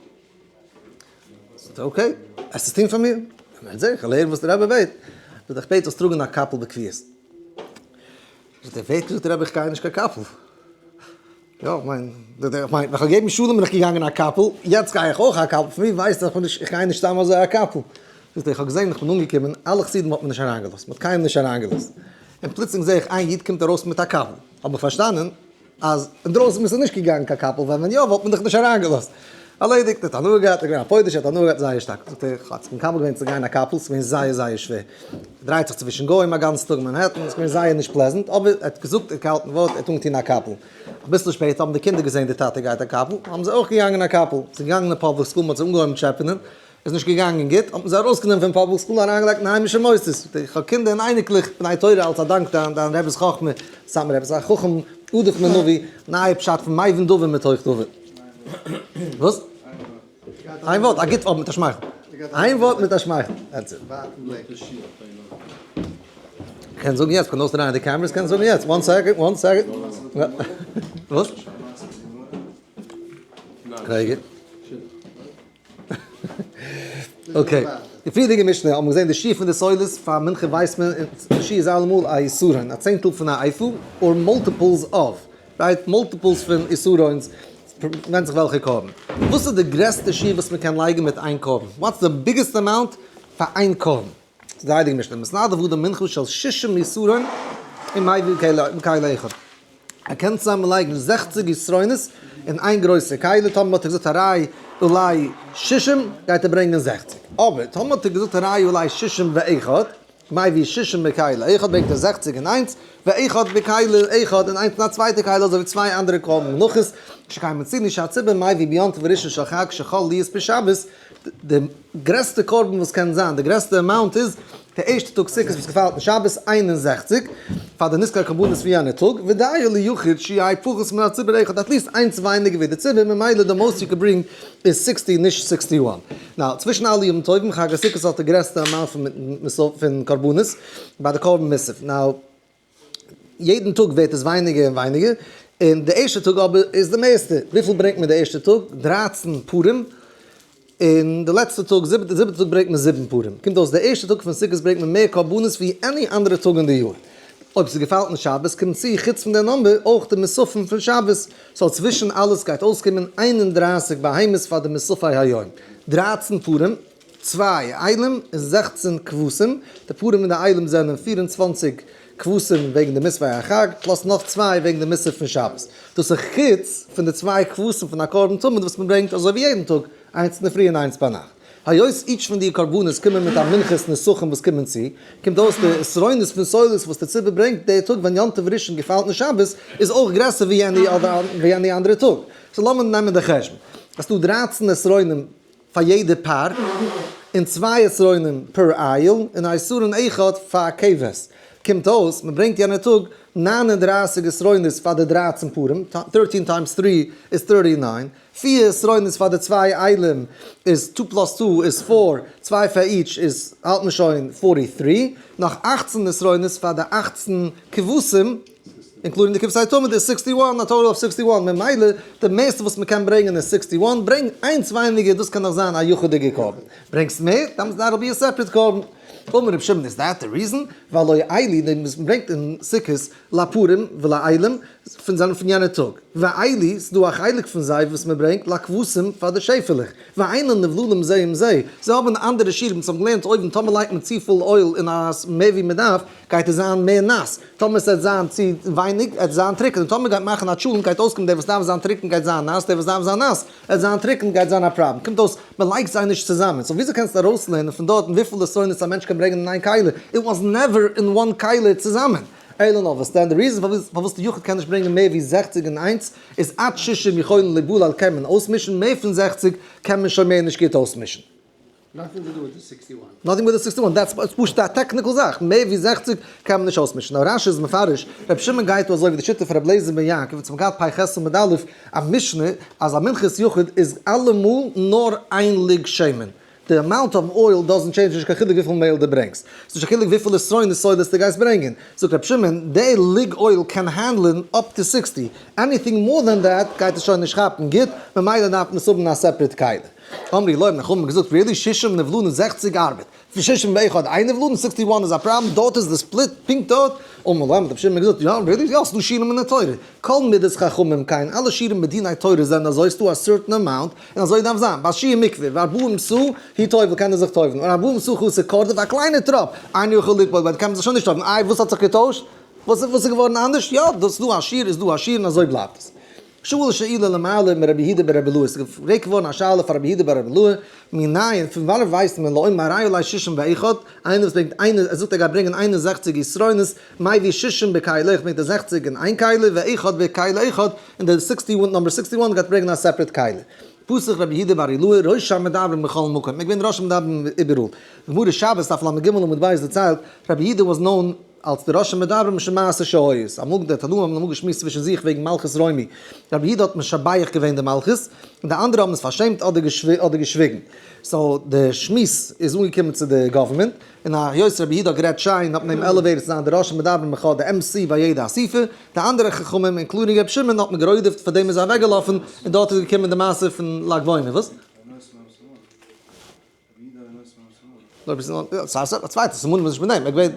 זאגט ער, okay, וועסט עס טון פאר מיר? מ'וועט זען, כ'וועל הערן וואס דער רבי בעט. זאגט ער, איך בעט זאלסט טראגן א קאפל בקביעות. זאגט ער, ווער האט געזאגט רבי איך גיי נישט קיין קאפל? יא, איך מיין, איך מיין, ווען כ'האב געגעבן שלום בין איך געגאנגען א קאפל, יעצט גיי איך אויך א קאפל, פון ווי ווייסטו אז איך גיי נישט סתם אזוי א קאפל? זאגט ער, איך האב געזען איך בין אנגעקומען, אלע חסידים האט מען נישט אריינגעלאזט, מ'האט קיינעם נישט אריינגעלאזט, און פלוצלינג זע איך איין איד קומט ארויס מיט א קאפל, האב איך פארשטאנען אז אינדרויסן ביסטו נישט געגאנגען קיין קאפל, ווייל ווען יא וואלט מען דיך נישט אריינגעלאזט. ערלעדיגט, ער האט הנאה געהאט, ער איז געווען א פוילישער, ער האט הנאה געהאט זייער שטארק. זאגט ער, איך האב זיך מקבל געווען צו גיין א קאפל, ס'איז געווען זייער זייער שווער. דרייט זיך צווישן גוים א גאנץ טאג אין מאנהעטן, ס'איז געווען זייער נישט pleasant, אבער ער האט געזאגט, ער האט געהאלטן ווארט, ער האט אנגעטון א קאפל. אביסל שפעטער האבן די קינדער געזען די טאטע גייט א קאפל, האבן זיי אויך געגאנגען א קאפל. זיי געגאנגען אין public school, מ'האט זיי אנגעהויבן טשעפענען, איז נישט געגאנגען גוט, האט מען זיי ארויסגענומען פון public school און אריינגעלייגט אין היימישע מוסדות. איך האב קינדער און אייניקלעך בני תורה אלס א דאנק דיין דיין רבי'ס חכמה, סאטמאר רבי איז א חכם עדיף מנביא, נייע פשט פון מבין דבר מתוך דבר. וואס? איין ווארט, א גוט ווארט מיט א שמייכל. איין ווארט מיט א שמייכל. That's it. קען זאגן יעצט, קען אויסדרייען די cameras, קען זאגן יעצט, one second, one second. וואס? רגע. Okay. די פריערדיגע משנה האט מען געזען די שיעור פון די סולת פאר מנחה ווייסט מען די שיעור איז אלעמאל א עשרון, א צענטל פון א איפה, or multiples of, right? Multiples פון עשרון'ס, ווענדט זיך וועלכע קרבן. וואס איז די גרעסטע שיעור וואס מען קען לייגן מיט איין קרבן? What's the biggest amount פאר איין קרבן? ס'איז די הייליגע משנה, מתנדב אדם מנחה של שישים עשרון ומביא בכלי אחד. ער קען צוזאמען לייגן 60 עשרונות אין איין גרויסע כלי, טאמער האט ער געזאגט הרי עלי שישים גייט ער ברענגען 60, אבער טאמער האט ער געזאגט הרי עלי שישים ואחד, מביא שישים בכלי אחד ברענגט ער 60 אין איינס, ואחד בכלי אחד און איינס אין א צווייטע כלי אזוי ווי צוויי אנדערע קרבן מנחות, שכן מצינו שהציבור מביא ביום טוב הראשון של חג שחל להיות בשבת, די גרעסטע קרבן וואס קען זיין, די גרעסטע amount איז די ערשטע טאג סוכות וואס געפאלט אין שבת 61, פאר די נזקי הקרבנות פון יענע טאג, ודיו ליחיד שיהא פחות מן הציבור אחד, at least איינס ווייניגער ווי די ציבור, ממילא די most you can bring איז 60 נישט 61. Now, צווישן אלע ימים טובים, חג הסוכות האט די גרעסטע amount פון קרבנות, ביי די קרבן מוסף. Now, יעדן טאג ווערט עס ווייניגער און ווייניגער, און די ערשטע טאג אבער איז די מערסטע. וויפיל ברענגט מען די ערשטע טאג? 13 פרים, און די לעצטע טאג, זיבעטע טאג ברענגט מען זיבן פרים. קומט אויס די ערשטע טאג פון סוכות ברענגט מען מער קרבנות ווי any אנדערע טאג אין די יאר. אויב ס'געפאלט אין שבת קומט צו חוץ פון די number אויך די מוספים פון שבת. So צווישן אלעס גייט אויסקומען 31 בהמות פאר די מוספי היום. 13 פרים, צוויי אילים און 16 כבשים, די פרים און די אילים זענען 24 כבשים וועגן די מוספי החג, plus נאך צוויי וועגן די מוסף פון שבת. דאס איז חוץ פון די צוויי כבשים פון א קרבן תמיד וואס מען ברענגט אזוי ווי יעדן טאג, איינס אין די פרי און איינס ביינאכט. היות each פון די קרבנות קומען מיט א מנחת נסכים וואס קומען צו, קומט אויס די עשרונות פון סולת וואס די ציבור ברענגט די טאג ווען יום טוב ראשון געפאלט אין שבת, איז אויך גרעסער ווי any אנדערע טאג. So לאמיר נעמען די חשבון. עס איז דא 13 עשרונים פאר יעדע פר, און צוויי עשרונים per איל, און א עשרון אחד פאר כבש. קומט אויס, מען ברענגט יענע טאג 39 עשרונות פאר די 13 פרים, 13 times 3 איז 39, פיר עשרונות פאר די צוויי אילים איז 2 plus 2 איז 4, צוויי פאר each איז האלט מען שוין 43, נאך 18 עשרונות פאר די 18 כבשים, including די כבשי תמיד איז 61, א total of 61, ממילא די מערסטע וואס מען קען ברענגען איז 61, ברענג איינס ווייניגער, דאס קען דאך זיין א יחיד'יגע קרבן. ברענגסט מער, דאן that'll be a separate קרבן. אמר רבי שמעון, is that the reason? והלא אלו, די וואס מען ברענגט אין סוכות, לפרים ולאילים, פון זענען פון יענע טאג. ואלו, ס'דא א חלק פון זיי וואס מען ברענגט, לכבשים פאר די שעפעלעך. ואינן נבללים זה עם זה. זיי האבן אנדערע שיעורים, וואס האבן געלערנט אויבן, טאמער לייגט מען צופיל oil אין א מער ווי מען דארף, גייט עס זיין מער נאס. טאמער עס וועט זיין צו ווייניג, עס וועט זיין טרוקן. און טאמער גייט מאכן א טשולענט, גייט אויסקומען דער וואס דארף זיין טרוקן גייט זיין נאס, דער וואס דארף זיין נאס, עס זיין טרוקן, גייט זיין א פראבלעם. קומט אויס, מען לייגט זיי נישט צוזאמען. So וויאזוי קענסטו ארויסלערנען פון דארטן וויפיל עשרונות א מענטש קען ברענגען אין איין כלי? It was never in one כלי צוזאמען. אלא נאר וואס דען? די reason פארוואס די יחיד קען נישט ברענגען מער ווי 60 אין איינס איז עד שישים יכולין ליבלע קען מען אויסמישן, מער פון 60 קען מען שוין מער נישט גוט אויסמישן. Nothing to do with the 61. Nothing with the 61, that's פשוט א technical זאך, מער ווי 60 קען מען נישט אויסמישן. נאר רש"י איז מפרש, רבי שמעון גייט אזוי ווי די שיטה פון רבי אליעזר בן יעקב, וואס מ'האט געהאט פ"ח עמוד א', א משנה אז א מנחת יחיד איז אלעמאל נאר איין לוג שמן. די amount of oil doesn't change, נישט קיין חילוק וויפיל מעהל דו ברענגסט. ס'איז נישט קיין חילוק וויפיל עשרונות סולת דו גייסט ברענגען. זאגט רבי שמעון, די לוג oil קען handle ן up to 60. Anything more than that גייט עס שוין נישט כאפן גוט, ממילא דארף מען עס האבן אין א separate כלי. אמרו לו, האבן חכמים געזאגט, really שישים נבלין 60 ארבעט, שישים ואחד אין נבלין, 61 איז א פראבלעם, דארט איז די split, פונקט דארט, אמרו לו, האט רבי שמעון געזאגט, יא, really, יא, ס'דא שיעורים אין די תורה, כל מידת חכמים כן, אלע שיעורים בדיני תורה זענען אזוי, ס'דא א certain amount, און אזוי דארף זיין, ביי שיעור מקווה, וארבעים סאה, הוא טובל קען ער זיך טובל'ן, און ארבעים סאה חסר קורטוב, א קליינע טראפ, אינו יכול לטבול, ווייל קען מען זיך שוין נישט טובל'ן, איי וואס האט זיך געטוישט? וואס איז געווארן אנדערש? יא, דאס דא א שיעור איז דא א שיעור און אזוי בלייבט עס. שאל שאלה למעלה מרבי יהודה ברבי אלעאי, ס'איז געפרעגט געווארן א שאלה פאר רבי יהודה ברבי אלעאי, מנין, פון וואנעט ווייסט מען לאומר הרי עלי שישים ואחד, איינער וואס ברענגט איינער, ער זאגט ער גייט ברענגען 61 יתרונות, מביא שישים בכלי אחד, ברענגט ער 60 אין איין כלי, ואחד בכלי אחד, און דער 61, number 61 גייט ברענגען א separate כלי. פתח רבי יהודה בר אילעאי, ראש המדברים בכל מקום, מען איז געווען ראש המדברים איבעראל. גמרא שבת דף לג עמוד ב' דערציילט, רבי יהודה was known אלס די ראש המדברים משום מעשה שהיו. אמאל די תנאים האבן אמאל געשמועסט צווישן זיך וועגן מלכות רומי. רבי יהודה האט משבח געווען די מלכות, און די אנדערע האבן עס פארשעמט אדער געשוויגן. so די שמועס איז אנגעקומען צו די government, און היות רבי יהודה האט גערעדט שיין האט מען אים elevated צו זיין די ראש המדברים בכל די MC ביי יעדע אסיפה. די אנדערע חכמים including רבי שמעון האט מען גערודפ'ט, פאר דעם איז ער אוועקגעלאפן, און דארט איז געקומען די מעשה פון ל"ג בעומר. וואס? א צווייטע סימנים איז נישט מיט דעם, ער געווען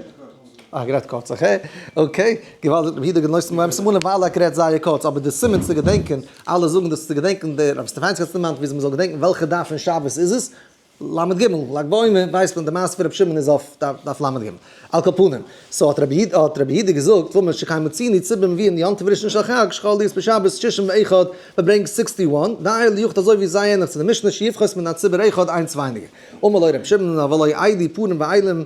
אה, גערעדט קורץ, okay, okay, געוואלדיג, רבי יהודה גענויסט מיט סימנים ווייל ער גערעדט זייער קורץ, אבער די סימן צו געדענקען, אלע זאגן דאס צו געדענקען, דער רב סטעפאנסקי האט עס דערמאנט וויאזוי מ'זאל געדענקען וועלכע דף אין שבת איז עס, ל"ג, ל"ג בעומר ווייסט מען די מעשה פון רבי שמעון איז אויף דף ל"ג. על כל פנים, so האט רבי יהודה האט רבי יהודה געזאגט, ואמר שכן מצינו ציבור מביאין יום טוב ראשון של חג שחל להיות בשבת שישים ואחד, מען ברענגט 61, דיו ליוכת אזוי ווי זיי ענליך צו די משנה שיפחות מן הציבור אחד איינס ווייניגער. אמר לו רבי שמעון אבל לא אלו פרים ואילים,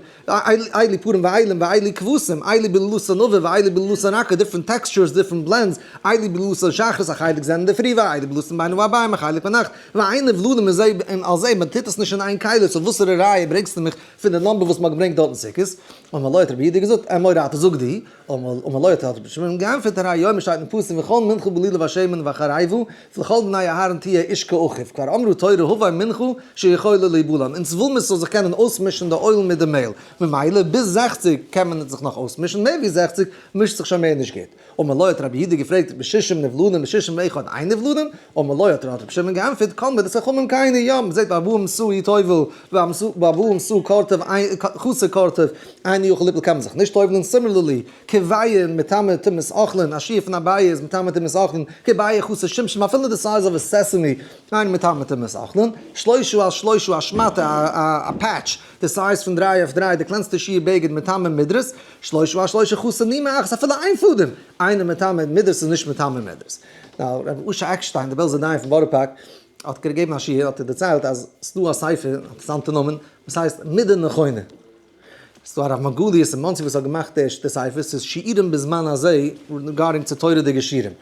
אלו פרים ואילים ואלו כבשים, אלו בלולתן עבה ואלו בלולתן רכה, different textures, different blends, אלו בלולתן שחרית, א חלק זענען אינדערפרי ואלו בלולתן בין הערבים, א חלק ביינאכט, ואין נבללים מזה על זה, מען טוט עס נישט אין איין כלי, so וואסערע ראיה ברענגסטו מיך פון די number וואס מ'האט געברענגט דארט אין סוכות? אמר לו האט רבי יהודה געזאגט, אמור אתה זאג דו, אמר לו האט רבי שמעון געענטפערט, הרי הוא אומר שטייט אין פסוק וכל מנחה בלולה בשמן והחרבה, ולכל בני אהרן תהיה איש כאחיו, כבר אמרה תורה הבא מנחה שיכולה להיבלע, אונז וויל מען ס'זאל זיך קענען אויסמישן די oil מיט די מעהל, ממילא ביז 60 קען מען זיך נאך אויסמישן, מער ווי 60 מישט זיך שוין מער נישט גוט. אמר לו האט רבי יהודה געפרעגט בשישים נבללים בשישים ואחד אין נבללים? אמר לו האט רבי שמעון געענטפערט כל מדת חכמים כן היא, יא מ'זעט בארבעים סאה הוא טובל בארבעים סאה קורטוב חסר קורטוב אינו יכול ליטול קען מען זיך נישט טובל'ן similarly כביעה מטמא טומאת אוכלין א שיעור פון א ביעה איז מטמא טומאת אוכלין כביעה חסר שומשום אפילו די size of a sesame אינו מטמא טומאת אוכלין שלושה על שלושה א שמאטע א patch די size פון דריי אויף דריי די קלענסטע שיעור בגד מטמא מדרס שלושה על שלושה חסר נימא אחת אפילו איין פאדעם אינו מטמא מדרס איז נישט מטמא מדרס. now רבי אשר עקשטיין דער בעלזער דיין פון בארא פארק האט געגעבן א שיעור האט ער דערציילט אז ס'דא א ספר אינטערעסאנטע נאמען וואס הייסט מידה נכונה ס'דא א רב מרגליות אין מאנסי וואס האט געמאכט די ספר ס'איז שיעורים בזמן הזה regarding צו תורה'דיגע שיעורים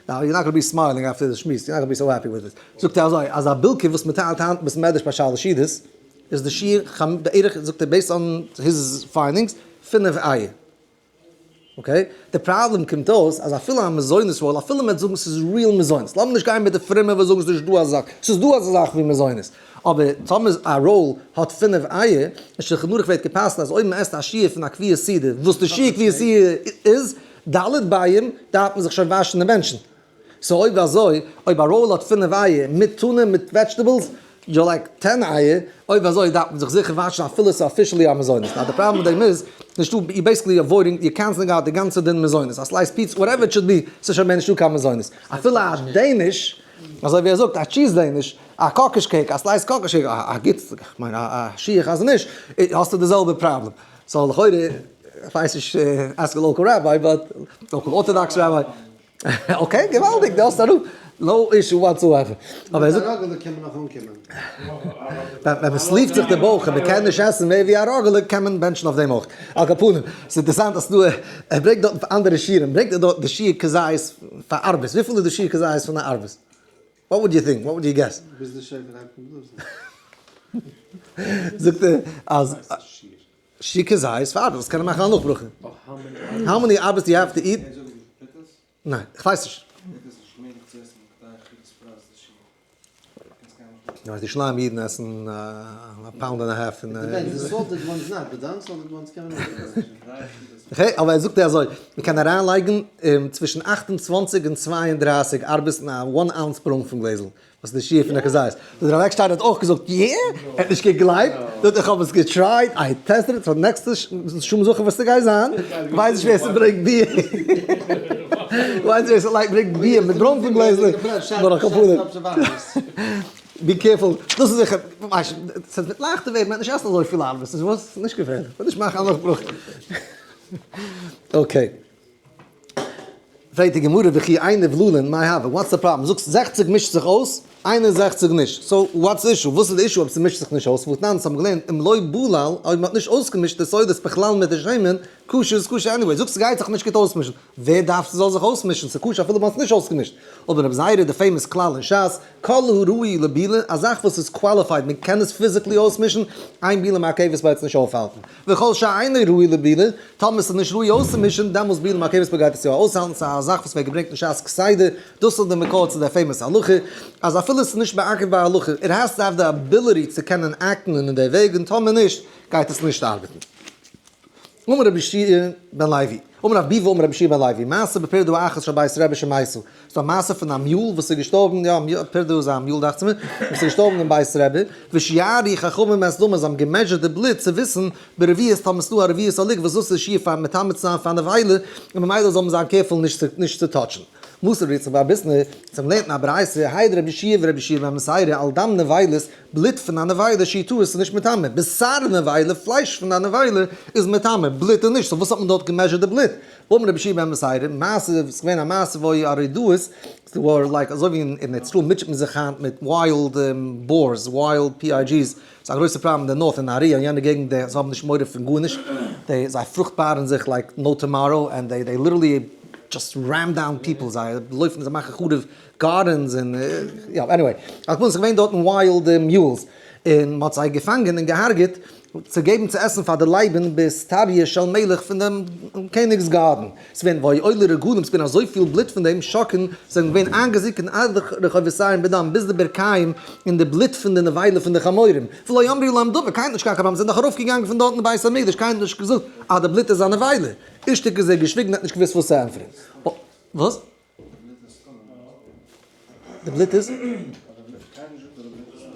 now you're not gonna be smiling after די שמועס you're not gonna be so happy with it זאגט ער אזוי אז א בילקע וואס מ'טיילט היינט בית מדרש ביי שלש סעודות איז די שיעור בערך זאגט ער based on his findings פינף אייער. okay? די פראבלעם קומט אויס אז אפילו א מזונות roll, אפילו מ'וועט זאגן ס'איז real מזונות, לאמיר נישט גיין מיט די פרומע וואס זאגן ס'איז נישט דא אזא זאך, ס'איז דא אזא זאך ווי מזונות, אבער טאמער א roll האט פינף אייער, אין שלחן ערוך ווערט גע'פסק'נט אז אויב מ'עסט א שיעור פון א קביעות סעודה, וואס די שיעור קביעות סעודה איז ד' ביעים, דארף מען זיך שוין וואשן און בענטשן. so אויב אזוי, אויב א roll האט פינף אייער מיט טונא מיט vegetables, you're like 10 אייער, אויב אזוי דארף מען זיך זיכער וואשן אפילו ס'איז officially א מזונות. now די פראבלעם מיט דעם איז, נישטא, you're basically avoiding, you're canceling out די גאנצע דין מזונות, א slice pizza, whatever it should be, ס'איז שוין מער נישטא קיין מזונות. אפילו א Danish, אזוי ווי ער זאגט, א cheese Danish, א קאקאש cake, א slice קאקאש cake, א גוטס, כ'מיין א שיח אז נישט, האסטו די זעלבע פראבלעם. so לכאורה, כ'ווייס נישט, ask a local rabbi, but, local orthodox rabbi. okay, געוואלדיג, דו האסט א רב, no issue whatsoever. אבער ער זאגט. מיט א ראגעלע קען מען נאך אנקומען. ווען מען sleeve ט זיך די בויך און מען קען נישט עסן מער ווי א ראגעלע קען מען בענטשן אויף דעם אויך. על כל פנים, ס'איז אינטערעסאנט אז ס'דא, ער ברענגט דארטן פאר אנדערע שיעורים, ברענגט ער דארט די שיעור כזית פאר ארבעס, וויפיל איז די שיעור כזית פון א ארבעס? What would you think? What would you guess? ביז די שופר הייבט אן בלאזן. זאגט ער אז שיעור כזית פאר ארבעס, וואס קען ער מאכן א נאכברכה? How many ארבעס do you have to eat? ניין, איך ווייס נישט. ווייסט די שליים אידן עסן א pound and a half פון. Okay, אבער ער זאגט אזוי, מען קען אריינלייגן צווישן 28 און 32 ארבעס אין א one ounce בראנפן גלעזל. וואס איז די שיעור פון א כזית? דער רב עקשטיין האט אויך געזאגט יע, ער האט נישט געגלייבט, זאגט איך האב עס גע try ט, I tested it, so נעקסטע שום זכר וואס ס'גייט זיין, כ'ווייס נישט ווער ס'ברענגט ביר, כ'ווייס נישט ווער ס'לייגט ברענגט ביר מיט ברוינפן גלעזלעך, נאר א כפרה. be careful, דאס איז זיכער, ס'וועט לייכטער ווערן, מ'וועט נישט עסן אזויפיל ארבעס, איז וואס? נישט געפערליך, מ'וועט נישט מאכן א נאך ברכה. okay. פרעגט די גמרא וכי אין נבללין מאי הוי, what's די פראבלעם? זאגסט 60 מישט זיך אויס, 61 נישט, so what's די issue? וואס איז די issue אויב ס'מישט זיך נישט אויס? והתנן, אונז האבן געלערנט אם לא בלל, אויב מ'האט נישט אויסגעמישט די סולת בכלל מיט די שמן, כשר איז כשר anyway, זאגסט ס'גייט זיך נישט גוט אויסמישן, ווער דארף ס'זאל זיך אויסמישן? ס'כשר אפילו מ'האט עס נישט אויסגעמישט. אבער רבי זירא די famous כלל אין שס, כל הראוי לבילה, א זאך וואס איז qualified מען קען עס physically אויסמישן, אין בילה מעכבת בה עס נישט אויפהאלטן. וכל שאינו ראוי לבילה, טאמער ס'איז נישט ראוי אויסצומישן, דעמאלס בילה מעכבת בה גייט עס יא אויסהאלטן, ס'איז א זאך וואס ווערט געברענגט אין שס כסדר, דאס איז די מקור צו די famous הלכה, אז אפילו ס'איז נישט מעכב בהלכה, it has to have the ability צו קענען act ן אין די וועג, און טאמער נישט, גייט עס נישט ארבעטן. אמר רבי יהושע בן לוי, אמר רב ביבי אמר רבי יהושע בן לוי, מעשה בפרדו אחת של בית רבי שמתו, ס'איז א מעשה פון א mule וואס איז געשטארבן, יא פרדו איז א mule דאכט זיך מיר, וואס איז געשטארבן אין בית רבי, ושיערו חכמים את דמו, זיי האבן גע measure ט די בלוט צו וויסן ברביעית טאמער ס'דא א רביעית הלוג וואס דאס איז שיעור פאר מטמא צו זיין פאר נבילה, און ממילא זאל מען זיין careful נישט צו touch ן. מתיב רב יצחק בר ביסנא, צום לערנען א ברייתא, העיד רבי יהושע ורבי יהושע בן בתירא על דם נבילות, בלוט פון א נבילה שהיא טהור איז נישט מטמא, בשר נבילה, פלייש פון א נבילה, איז מטמא, בלוט איז נישט, so וואס האט מען דארט גע measure ט די בלוט? ואמר רבי יהושע בן בתירא, מעשה, ס'איז געווען א מעשה והיו הרודאות, ס'וואר like אזוי ווי אין ארץ ישראל מוטשעט מען זיך היינט מיט wild boars, wild PIGs, ס'איז א גרויסע פראבלעם אין די north אין נהריה און יענע געגנט, זיי האבן נישט מורא פון גארנישט, זיי פרוכטבארן זיך like no tomorrow and they literally just ram down people, זיי לויפן זיי מאכן חרוב gardens און יא anyway, על כל פנים ס'איז געווען דארטן wild mules און מ'האט זיי געפאנגען און געהארגעט צו געבן צו עסן פאר די לייבן באיסטריא של מלך פון דעם קעניג'ס גארטן, ס'איז געווען והיו עולה רגלים, ס'איז געווען אזויפיל בלוט פון דעם שוקעין, זיי זענען געווען איינגעזינקען עד רחובותיהם בדם ביז די ברכיים אין די בלוט פון די נבילה פון די חמורים, ולא אמרו להם דבר, קיינער האט נישט געהאט קיין פראבלעם, זיי זענען דאך ארויפגעגאנגען פון דארט אין בית המקדש, קיינער האט נישט געזאגט אז די בלוט איז א נבילה, אישתיק איז ער געשוויגן האט נישט געוואוסט וואס צו ענטפערן. וואס? די בלוט איז?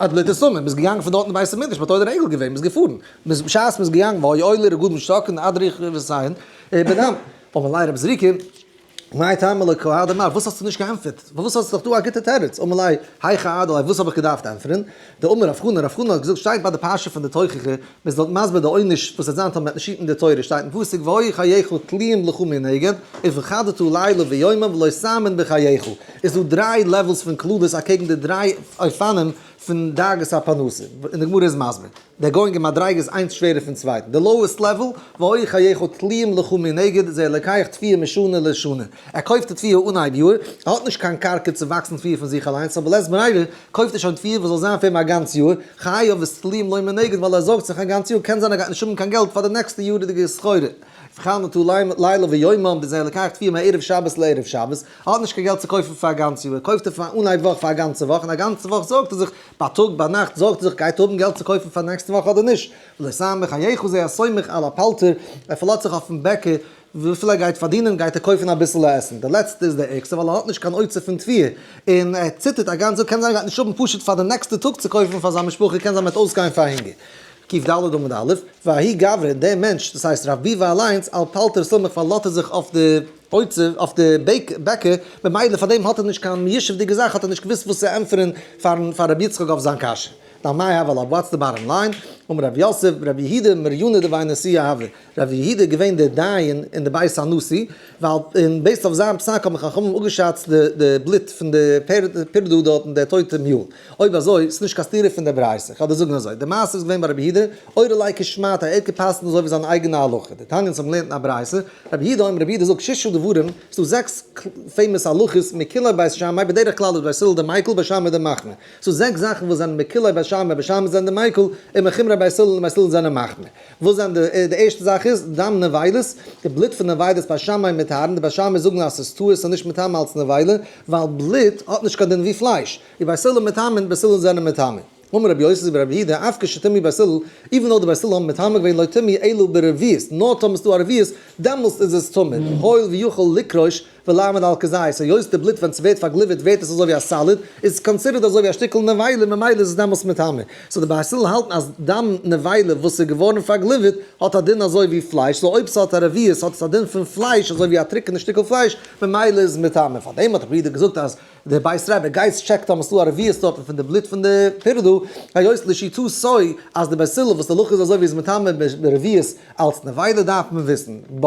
די בלוט איז טמא, מ'איז געגאנגען פון דארט אין בית המקדש, מ'האט עולה רגל געווען, מ'איז געפארן, מ'איז בשעת מ'איז געגאנגען והיו עולה רגלים שוקעין עד רחובותיהם בדם, אמר ליה רב זריקא, מאי טעמא לא קא הדר מר, וואס האסטו נישט געענטפערט? פארוואס האסטו דאך דא א גוטע תירוץ? אמר ליה, היכי אהדר ליה, וואס האב איך געדארפט ענטפערן? דאמר רב חנן, רב חנן האט געזאגט, שטייט ביי די פרשה פון די תוכחה, מען איז דארט מסביר די עונש וואס וועט זיין טאמער מען וועט נישט היטן די תורה, שטייט אין פסוק והיו חייך תלויים לך מנגד, ופחדת לילה ויומם ולא תאמין בחייך. איז דא דריי levels פון קללות אקעגן די דריי אופנים פון דאגות הפרנסה, און די גמרא איז מסביר. they're going אין מדריגות איינס שווערער פון צווייטן. די lowest level, והיו חייך תלויים לך מנגד, זה לוקח תבואה משנה לשנה. ער קויפט די תבואה אנהייב יאר, ער האט נישט קיין קרקע צו וואקסן תבואה פון זיך אליינס, אבער לית ברירה, קויפט ער שוין תבואה וואס זאל זיין פאר אים א גאנץ יאר, חייו איז תלויים לו מנגד ווייל ער זארגט זיך א גאנץ יאר, קען זיין ער גייט נישט האבן קיין געלט פאר די נעקסטע יאר'דיגע סחורה. ופחדת לילה ויומם, וזה לוקח תבואה מערב שבת לערב שבת, ער האט נישט קיין געלט צו קויפן פאר א גאנץ יאר, קויפט ער פאר אנהייב וואך פאר א גאנצע וואך, און א גאנצע וואך זארגט ער זיך, בייטאג ביינאכט זארגט ער זיך גייט ער האבן געלט צו קויפן פאר נעקסטע וואך אדער נישט, ולא תאמין בחייך זה הסומך על הפלטר, ער פארלאזט זיך אויפן בעקער, וויפיל ער גייט פארדינען גייט ער קויפן אביסעלע עסן, די לעצטע איז די ערגסטע ווייל ער האט נישט קיין אוצר פון תבואה, און ער ציטערט א גאנץ יאר, קען זיין ער גייט נישט האבן פשוט פאר די נעקסטע טאג צו קויפן פאר זיין משפחה, קען זיין מען וועט אויסגיין פאר הונגער. קד עמוד א', וההוא גברא, און דער מענטש, דאס הייסט רב ביבי אליינס, על פלטר סומך פארלאזט ער זיך אויף די אוצר, אויף די בעקער, ממילא פאר דעם האט ער נישט קיין מיושב'דיגע זאך, האט ער נישט געוואוסט וואס צו ענטפערן פארן פאר רבי יצחק אויף זיין קשיא. now מאי הוה ליה, what's the bottom line? אמר רב יוסף, רבי יהודה מריונא דבי נשיאה הוה, רבי יהודה איז געווען דער דיין אין די בית הנשיא, ווייל און based אויף זיין פסק האבן חכמים אפגעשאצט די די בלוט פון די פרדו דארט אין דער טויטע mule. אויב אזוי, ס'איז נישט קיין סתירה פון דער ברייתא. כ'וועל דיר זאגן אזוי, די מעשה איז געווען ביי רבי יהודה, אורי ליה כשמעתיה, ער האט גע'פסק'נט אזוי ווי זיין אייגענע הלכה. דתניא אונז האבן געלערנט אין א ברייתא, רבי יהודה אומר, רבי יהודה זאגט שישה דברים, ס'איז דא זעקס famous הלכות, מקילי בית שמאי, בדרך כלל איז בית הלל די מיקל, בית שמאי די מחמיר. ס'דא זעקס זאכן וואס זענען מקילי בית שמאי, בית שמאי זענען די מיקל, און מחמירי בית הלל און בית הלל זענען מחמיר. וואס זענען די, די ערשטע זאך איז, דם נבילות, די בלוט פון נבילות בית שמאי מטהרין, די בית שמאי זאגן אז ס'איז טהור ס'איז נישט מטמא אלס נבילה, ווייל בלוט האט נישט קיין דין ווי פלייש, און בית הלל מטמאין, בית הלל זענען מטמא. אמר רבי יוסי ברבי יהודה, אף כשטמאו בית הלל, even though די בית הלל האבן מטמא געווען לא טמאו אלא ברביעית, נאר טאמער ס'איז דא א רביעית, דעמאלסט איז עס טמא, הואיל ויכול לקרוש. ולעמוד על כזית, היות די בלוט ווען ס'ווערט פארגליווערט ווערט עס אזוי ווי א solid, איז עס considered אזוי ווי א שטיקל נבילה, ממילא איז עס דעמאלס מטמא. so די בית הלל האלטן אז דם נבילה וואס איז געווארן פארגליווערט האט א דין אזוי ווי פלייש, so אויב ס'האט א רביעית האט עס א דין פון פלייש אזוי ווי א טרוקענע שטיקל פלייש, ממילא איז מטמא. פארדעם האט רבי יהודה געזאגט אז די בית רבי גייסט טשעקט אויב ס'דא א רביעית דארטן פון די בלוט פון די פרדה, היות לשיטתו אז די בית הלל וואס די הלכה איז אזוי ווי איז מטמא ברביעית אלס נבילה דארף מען וויסן, but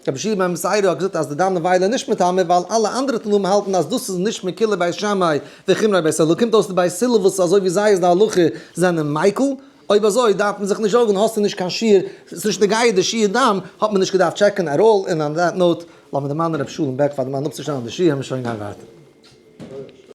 רבי יהושע בן בתירא האט געזאגט אז די דם נבילה איז נישט מטמא ווייל אלע אנדערע תנאים האלטן אז דאס איז נישט מקולי בית שמאי וחומרי בית הלל, קומט אויס די בית הלל וואס אזוי ווי זיי איז די הלכה זענען מיקל, אויב אזוי דארף מען זיך נישט זארגן האסטו נישט קיין שיעור, ס'איז נישט נוגע די שיעור דם, האט מען נישט געדארפט טשעקן at all, און on that note לאמיר דערמאנען רבי שלום בעק פאר דערמאנען אפצושטעלן די שיעור, מיר שוין גיין ווייטער.